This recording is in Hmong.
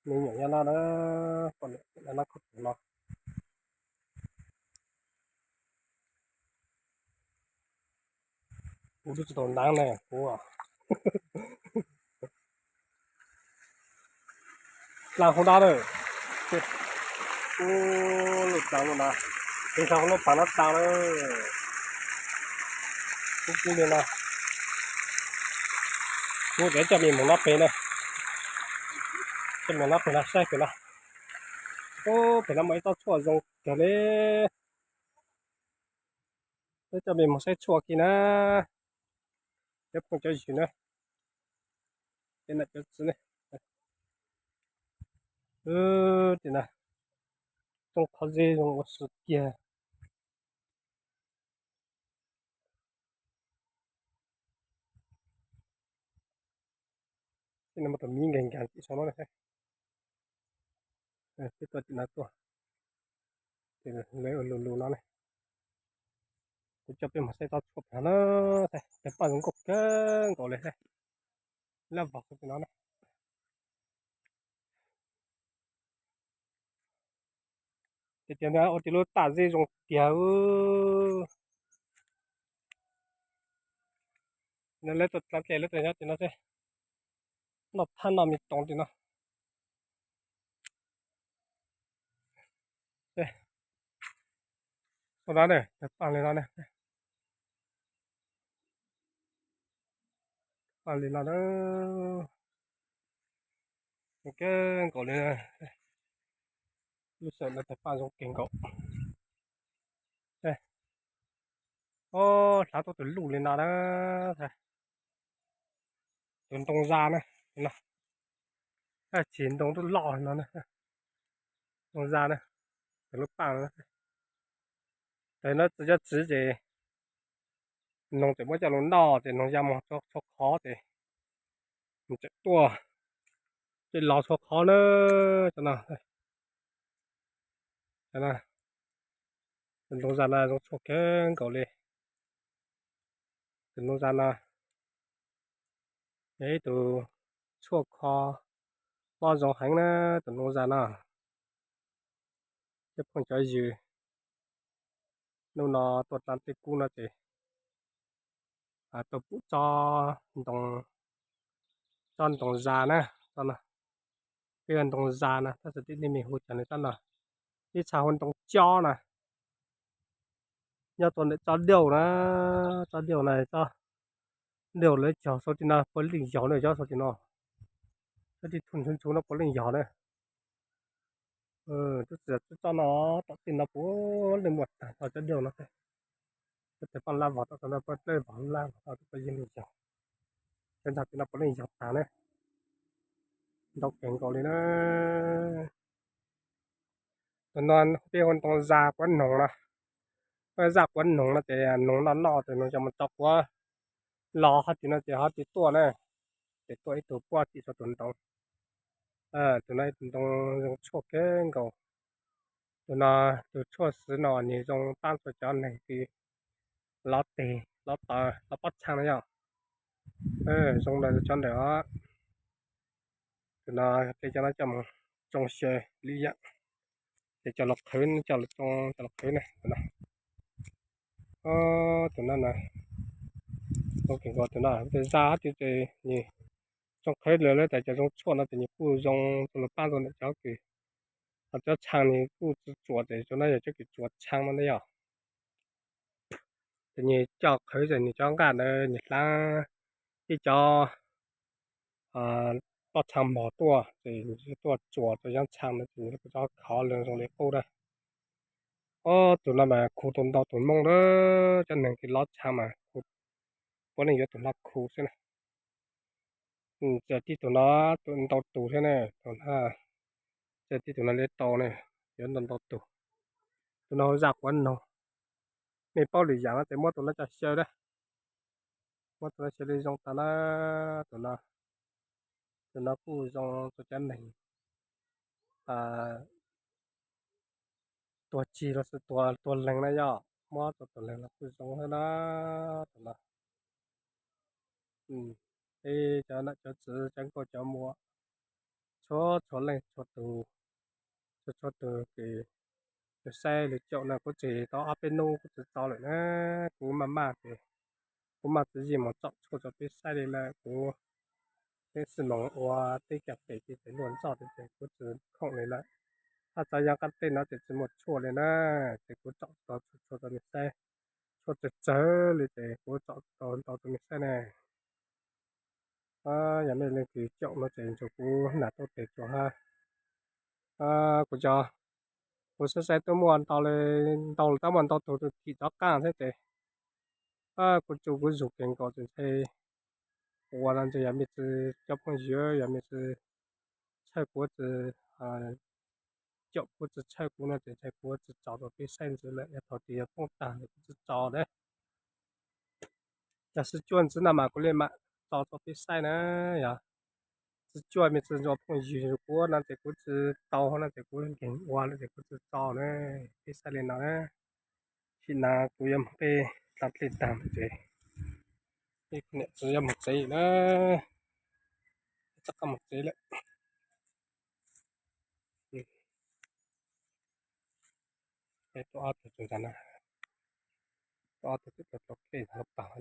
Me nyuam nyob no na, poj niam nyob no, kuv tus no. Kuv twb tsis tau nab ne kuv. Dlaa hauv dab lawm. Lub dlaa no, tig rau lub pas no dlaa lawm. Kub kub li no. Kuv coj me moog nyob pem na. Coj me moog nyob pem no saib pem no. Ub, pem no muaj ib tsob tshuaj zoo kawg li. Peb coj me moog saib tshuaj kiag na. Cov phooj cov ywg na, cov nam cov txiv ne, ub, tim no tsoob qhov zeb zoo ua si kiag. Tim no muaj tus miv nkees nkees tim saum no, peb tuaj tim no tuaj, lawv ua lus lus no ne. Kuv coj peb moog saib tsob tshuaj pem no na, tes paj zoo nkauj kawg nkaus li, lab vog tim no na. Ces tias ua tej lub taj zeb zoo tiag. Lawv tuaj dlaa dlej lawv tuaj nyob tim no xwb, noj phab noj me toov tim no. Ua no ne, paj li no ne, paj li no na, zoo kawg nkaus li. Lub sij hawm no tes paj zoo kawg nkaus. Ov, hlav tuaj tus luj li no na, tus ntoo zas na, no, tsis ntoo loj no, ntoo zas na, tus lub paj no. Tes no txiv cov txiv ces noog tseem muab coj lug noj ces noog ya moog tshuaj qhov ces tseem tuaj, tseem los tshuaj qhov na. Cov no, tus ntoo zas no zoo tshuaj kawg nkaus li. Tus ntoo zas no yog ib tug tshuaj kho mob zoo heev na, tus ntoo zas no. Cov phooj cov ywg, hnub no tuaj dlaa tej kub no ces tuaj pum tsob ntoo, tsob ntoo zas na, tsob no, peb hu ntoo zas na, tab sis tib neeg hu cov no tsob no, ib txha hu ntoo cob na. Nyob rau ntawm tsob diauj na, tsob diauj na, tsob diauj lawv cog sau tim no puav leej yog na, cov sau tim no, cov tib tug ntxhuv ntxhuv no puav leej yog na. Tab sis tsob no tom tej no puav leej muaj tag nrho cov diauj no. Tes paj lab vog tom no puav leej vog lab vog tau puav leej yog, cov ntag tim no puav leej yog tag na. Ntau kawg nkaus li na. Tus no peb hu ntoo zas puav noog no, zaj puav noog no ces noog noj noj ces noog coj mus tso quav los hov tim no ces hov twb tuaj na, ces tuaj ib tug puab tim sau tus ntoo. Tus no ib tug ntoo zoo tshuaj kawg nkaus. Tus no, tus tshuaj xwb no nws zoo pab rau cov neeg kws lov teg lov taw lov pob txhaa no yog, zoo ntawm cov ntawm os. Tus no tes cov no coj mus tsoo xyaw li yam, ces coj los qhwv, coj los tsoo coj los qhwv ne tus no. Tus no, tus no tes zaj hab tus ces nws tsoo qhwv lawm lawv tas cov zoo tshuaj no ces nws kuj zoo rau lawv pab rau ntawm cov kws, ho cov txhaa nws kuj tsuas tsuas ces cov no yog cov kws tsuas txhaa no ne yog. Ces nws coj qhwv ces nws cov nqaj ntawd nws hlav ib cov pob txhaa mog tuaj ces nws tuaj tsuas rau cov txhaa ntawd ces nws kuj tso khov lawm zoo li qub na. Ob tug no mas khu tau ntau tus Hmoob lawm, cov neeg kws lov txhaa mas puav leej yuav tus no khu xwb na. Tsis tib tug no, tus ntau tus thiab ne, tus no, tsis tib tug no li tau ne, yuav ntau ntau tus. Tus no zaj quav noog, mej paub lwm yam no ces muab tus no coj xyaw na, muab tus no xyaw li zoo tas na. Tus no, tus no kuj zoo rau cov neeg tuag cig los sis tuag leeg na yog, muab rau tuag leeg los kuj zoo thiab na. Tus no, peb cov nam cov txiv cov nkauj cov muam, txhua txhua leej txhua tus, txhua txhua tus ces lawv saib lawv caum no kuv tseem tau ob peb hnub kuv tsis tso lawm na. Kuv maj maj ces kuv mam txiv yij mus tsom tshuaj rau peb saib li lawm. Kuv teb xi moos ua teb cov pem ces tseem luag ntxoj ces kuv tsis khoom li lawm. Hab txog yav qab teb no ces tsis muaj tshuaj li na, ces kuv tsom tau tshuaj rau nej saib, tshuaj tsawg tsawg li ces kuv tsom tau ntau rau nej saib ne. Yog nej leej twg caum no ces ntshe kuv nam tuaj tes tsuas hab. Kuv cov, kuv saib saib twb muaj ntau, ntau tab muaj ntau tug thim rov qaab thiab ces kuv tsuas kuv zug kev nkaus ces ntshe ua no ntshe yog mej tsi, cov phooj ywg yog mej tsi txhawj kuv tsi, caum kuv tsi txhawj kuv no ces ntshe kuv tsi tso rau peb saib ntxiv lawm, yog thaum twg yog poob tag kuv tsi tso na. Yog sib cuaj ntxiv no mas kuv li mam tso rau peb saib na. Yog sib cuaj mej tsi ntxuav phooj ywg kuv no ces kuv tsi tau no ces kuv nkeeg ua no ces kuv tsi tso na. Peb saib li no na. Sim no kuv yuav moog peb tag plej tag no ces peb kuv niam txiv yuav moog tsev na. Txoj qab moog tsev lawm. Tuaj ob tug tsuas ntag na, tuaj ob tug twb tau dlua dlej lug pag.